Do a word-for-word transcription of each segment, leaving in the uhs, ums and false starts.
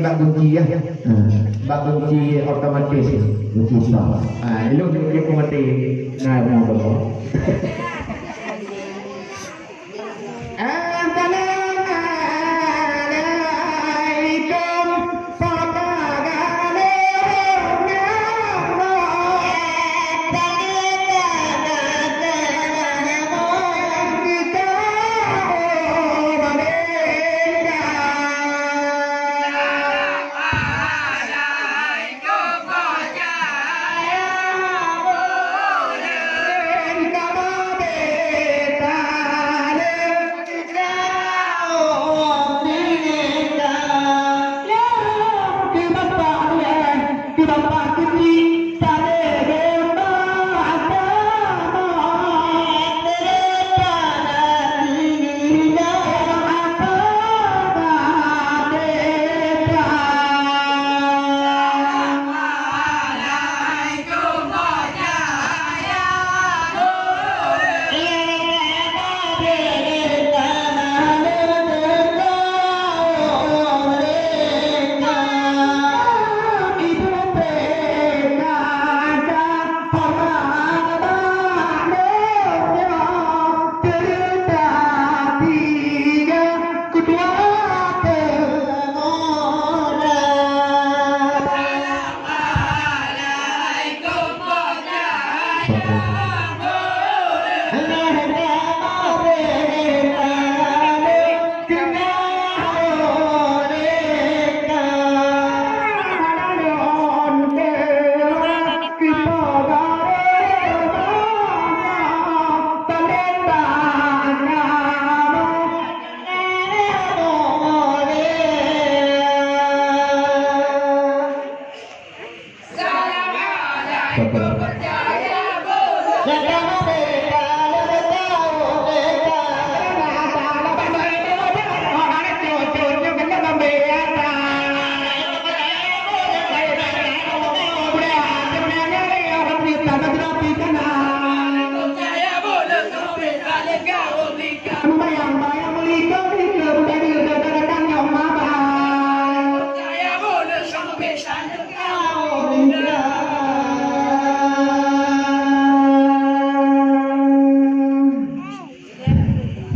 Bak kunci ya. Hmm. Bak kunci otomatis. Kunci start. Ah, ilok dia kunci mati. Nah, mau apa?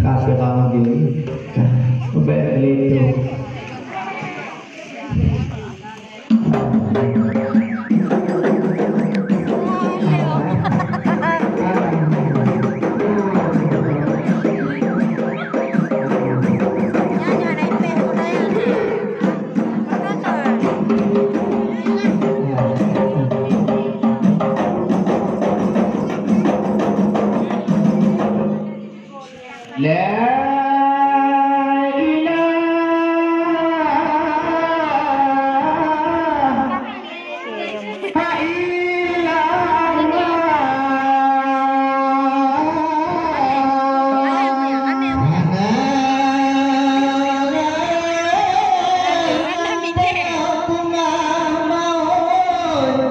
Assalamualaikum. La ilaha illallah.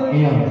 Iya.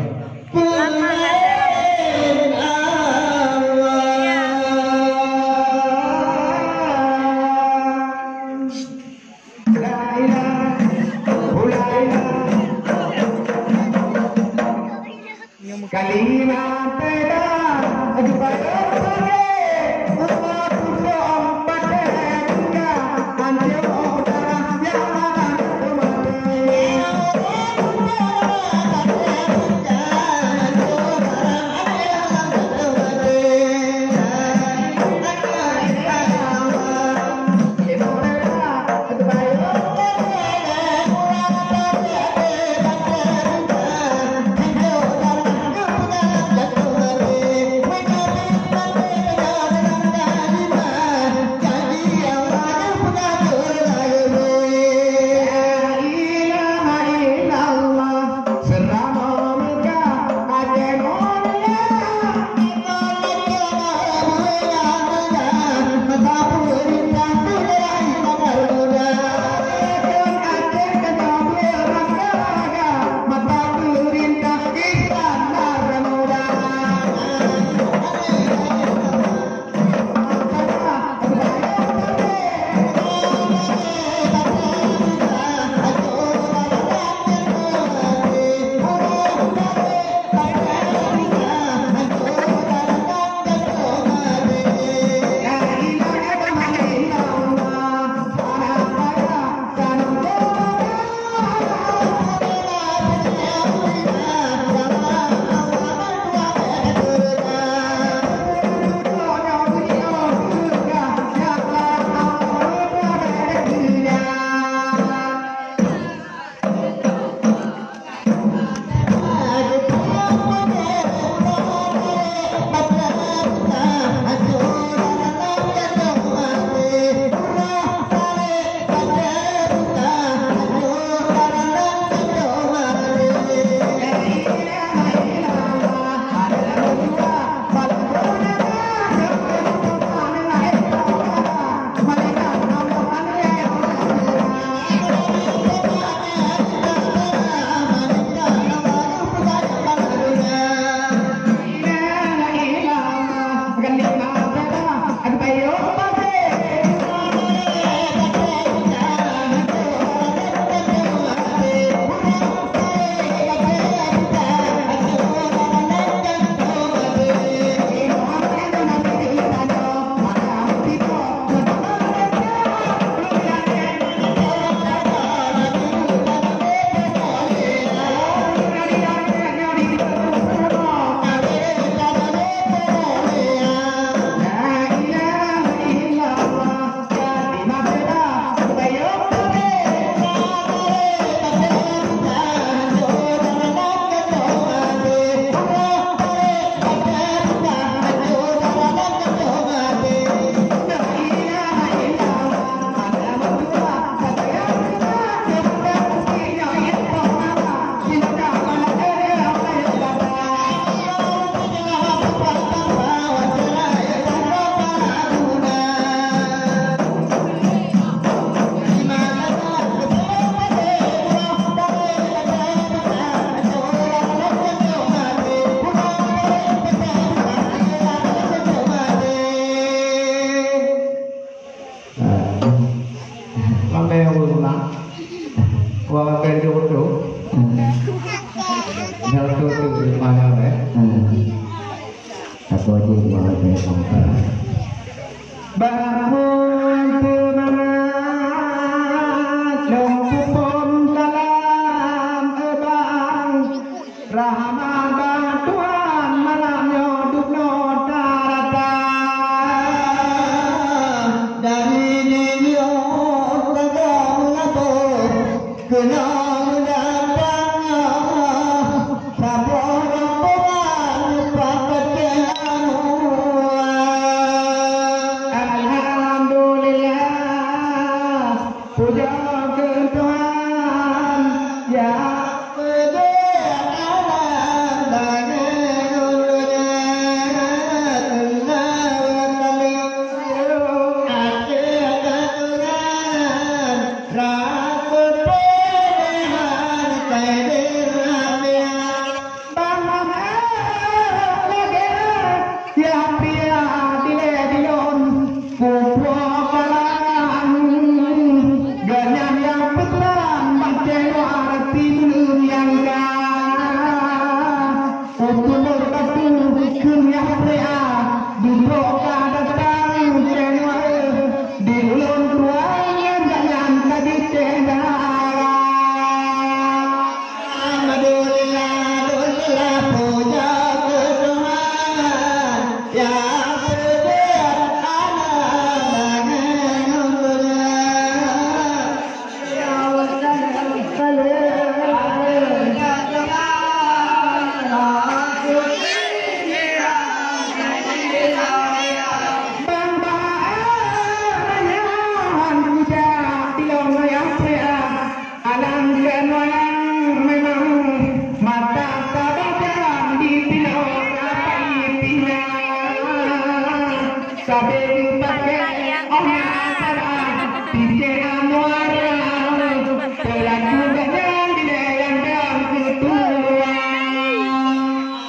Nyang tu tu mana, eh? Hmm. Apa dia buat dia sampai? Bangun semangat, lôn peuphon salam, eh, bang. Rahmat bak Tuhan malam nyoe dubnoe tarata. Dari nyoe sagoe meulaboh keunoe meudatang, saboh rombongan pakat teuh anuan. Alhamdulillah. Puja keu Tuhan, ya. Bangon, eh, lagèe, eh, ya pria dilèe dilôn, kupuoh kalangan. Gobnyan nyang peutran bak teungoh areuti buleuen nyang ka. Untuk beureukat kheun ya pria, dudoe ka datang teungoh, eh, di ulôn tuan nyan gobnyan ka jiteuh dara. Alhamdulillah, alhamdulillah, puja keu Tuhan, nyang peubeuet alam langèt ngon buleuen. Bang Bahat, nyan kujak tilong ayah pria. Alangkah noyang memang mata tabajang di pinoe kapai pina. Sabe geupakè oh na para tike anuara, peulaku gobnyan dilèe nyang dang keutua.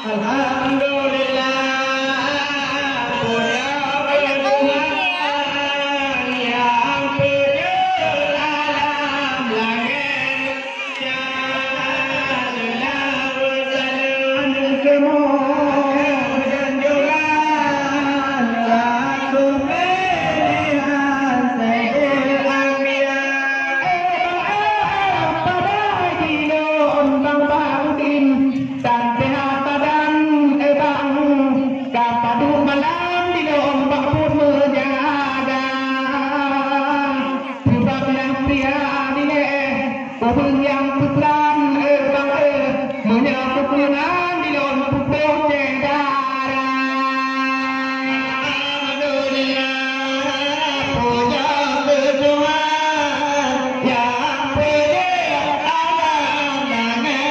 Alhamdulillah, puja keu Tuhan nyang peujeuet alam langèt. Tan seuhat badan, eh, bang, ka padub malam di lôn bak buet meujaga. Sabab nyang pria dilèe, ureueng nyang peutran, eh, bang, eh, meunyoe peukeunan di lôn putôh syedara. Alhamdulillah, puja keu Tuhan, nyang peujeuet alam langèt.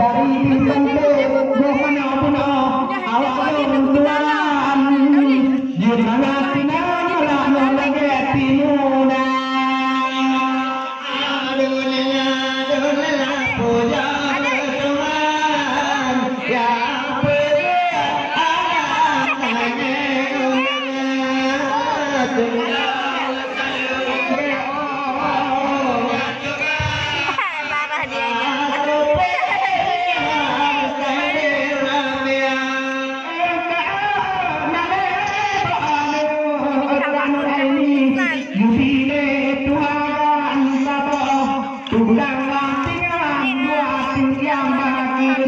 Dari di Banten, bunoe bunoe, awak lôn tuan. Di mana sinan malam lôn lagèe timu na. Alhamdulillah, alhamdulillah, puja keu Tuhan. Ya, puja Allah. Marah dia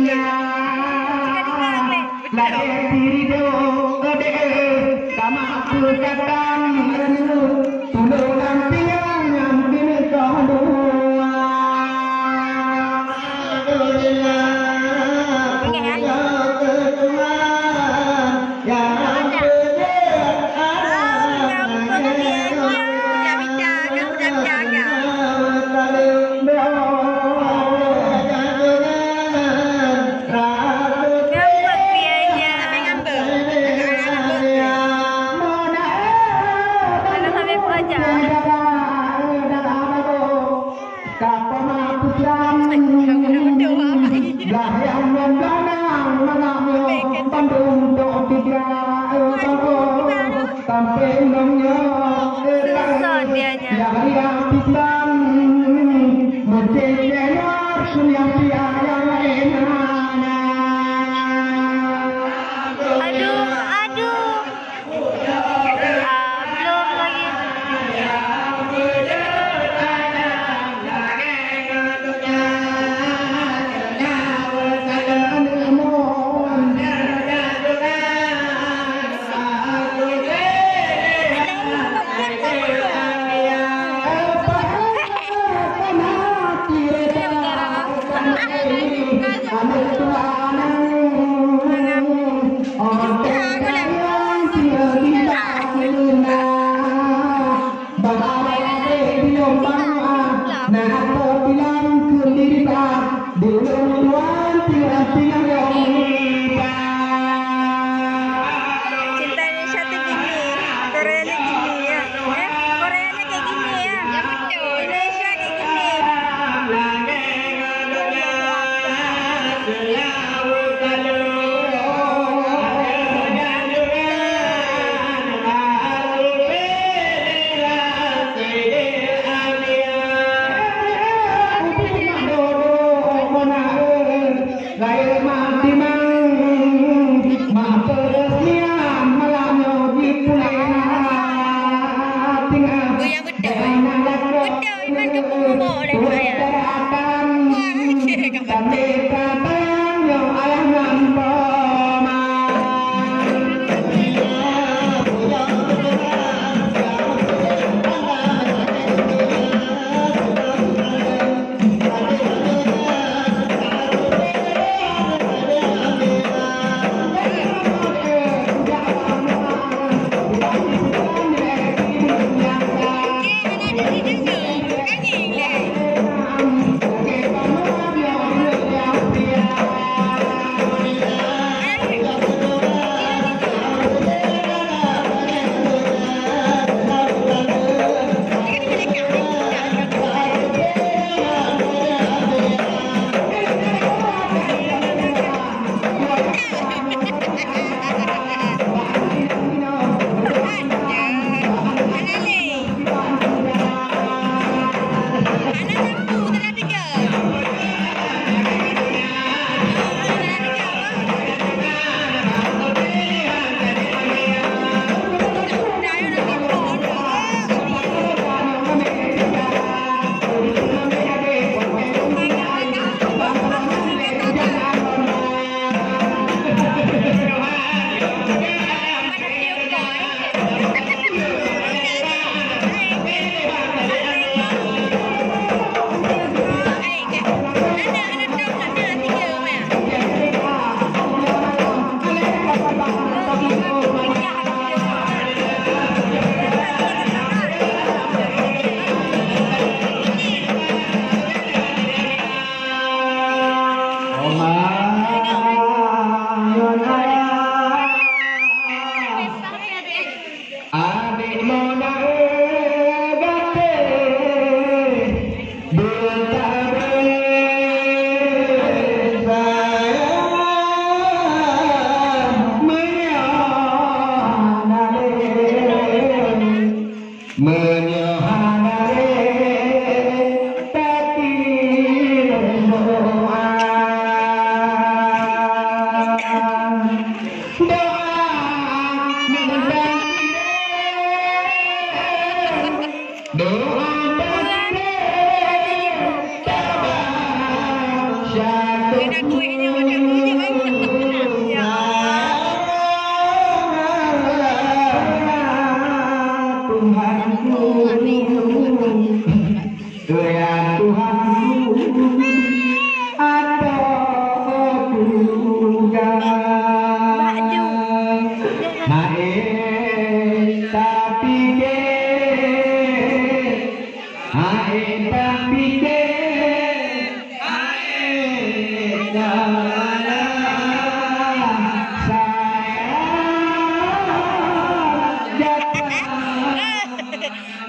nya. Lagèe sirideuk keudeh, sama peukatan, tulông lam tiang nyang keuneuk kah dua. Alhamdulillah, puja keu Tuhan, nyang peujeuet alam langèt. Susah dianya. Aduh, aduh. Ah, belum lagi. Cinta Indonesia tu gini, Korea ni gini ya. Eh, Korea ni kayak gini ya. Indonesia kayak gini. Goyang betul. Betul, memang geupeubumoe oleh saya. Wah, iya, gambar. Meunyoe hana lé, tapi doa. Doa, doa, doa. Tuhanku, ya Tuhanku, atau surga. Hai, tapi ke Hai, tapi ke, hai, kalah saya jatuh.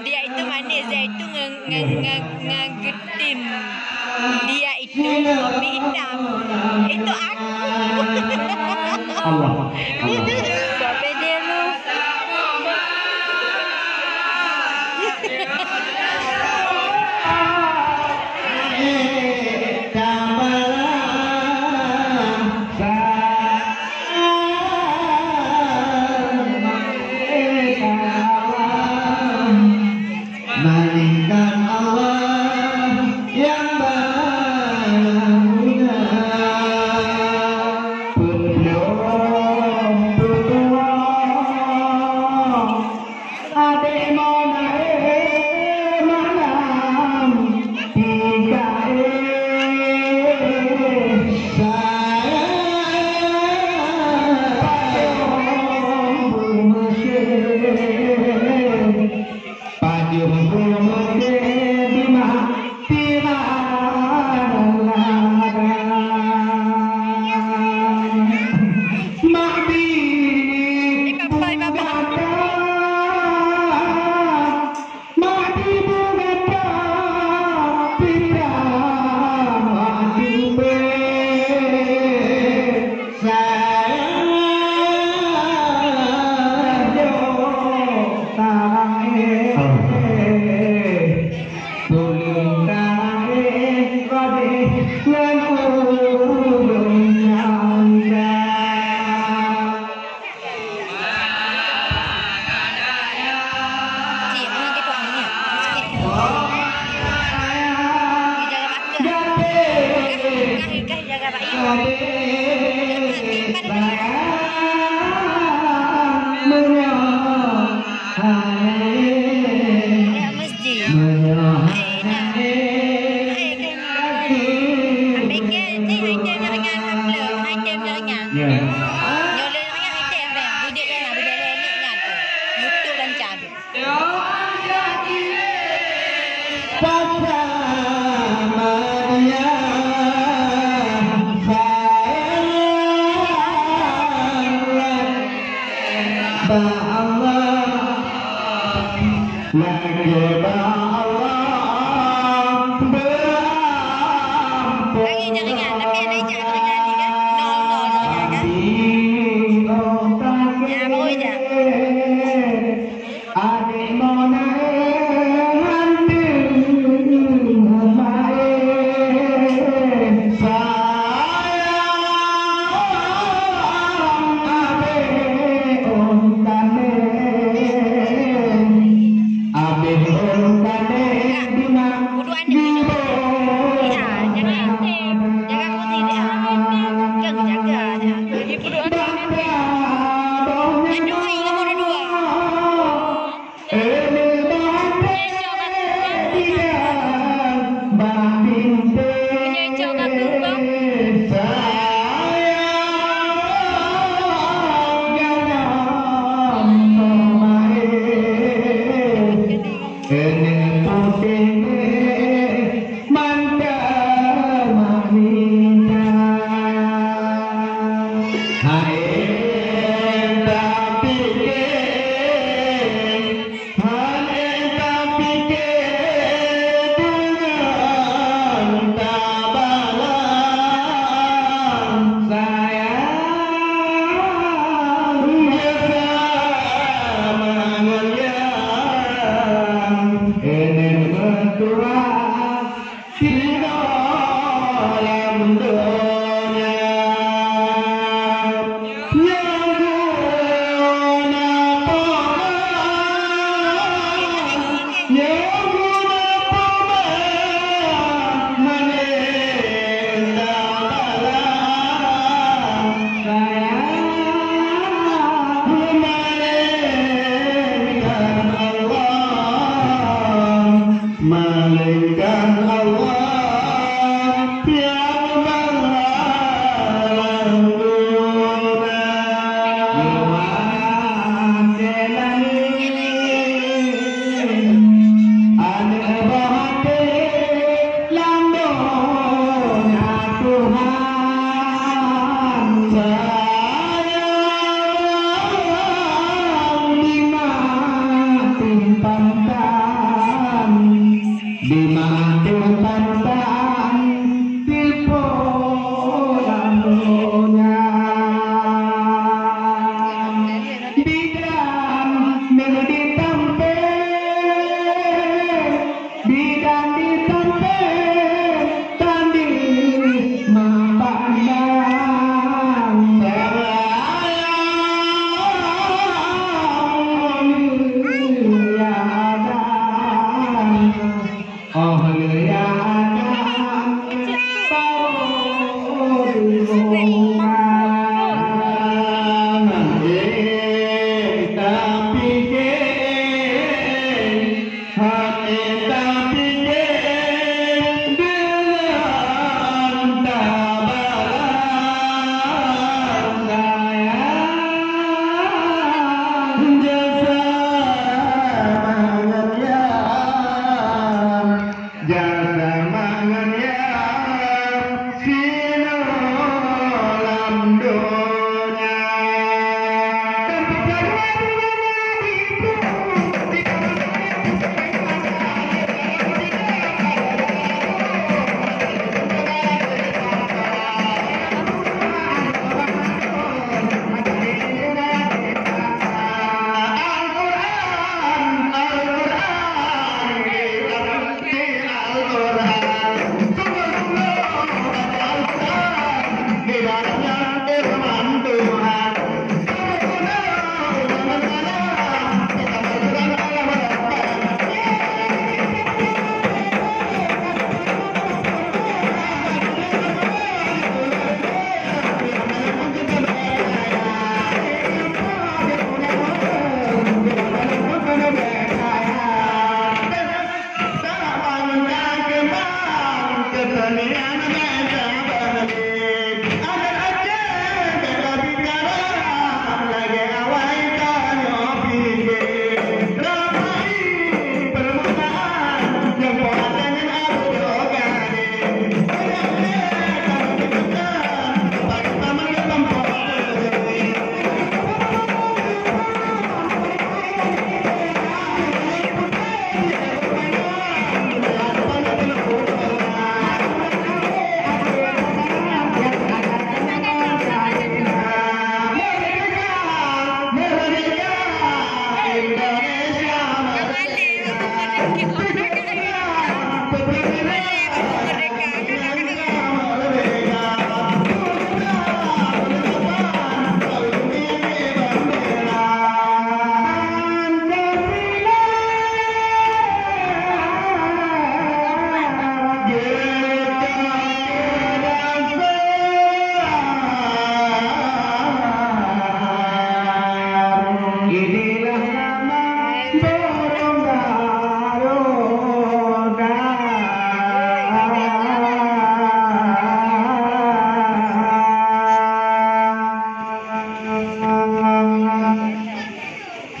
Dia itu manis, dia itu nge-, nge-, nge-, ngegetim. Dia itu kopi hitam. Itu aku. Allah. Allah. Bak Allah, lagèe bak Allah beuampôn. Lagi jaringan, tapi ada ijak jaringan ni kan? Nol, nol jaringan kan? Tapi oh, ya, baru ijak. Adék Mona, eh, hantu, eh, sayang, abéh ôn kané, abéh ôn kané, bina. Uduan di sini. Ya, jangan, jangan putih dia. Jangan jaga dia. Lagi uduan. Aduh, ini nomor dua.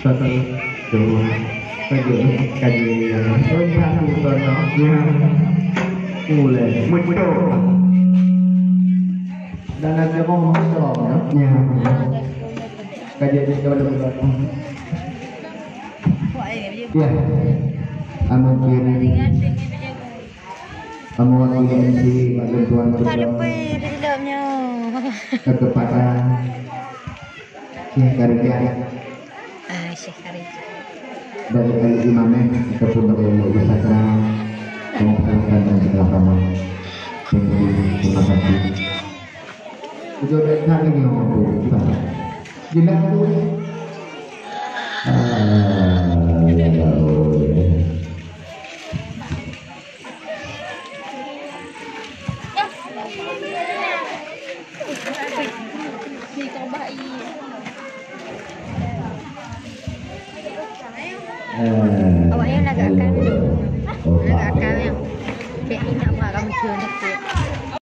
Satu, dua, tiga, kaji. Satu, dua, tiga. Ya. Mulai. Muncul. Dan ada mau muncul, ya. Ya. Kaji, kaji, kaji. Ya. Anu kiri. Kamu wakil M C bagi tuan kita. Kepada Syekh Kharijah. Ah, Syekh Kharijah. Dari Al Imameh ataupun dari Al Wisata, kamu persilakan dan segala kamu. Terima kasih. Itu dari kami yang mampu. Jelas tu. Ah, ya Allah. Awak yang nak agak akan tu. Nak agak akan yang. Cek, nak buat kamu cun.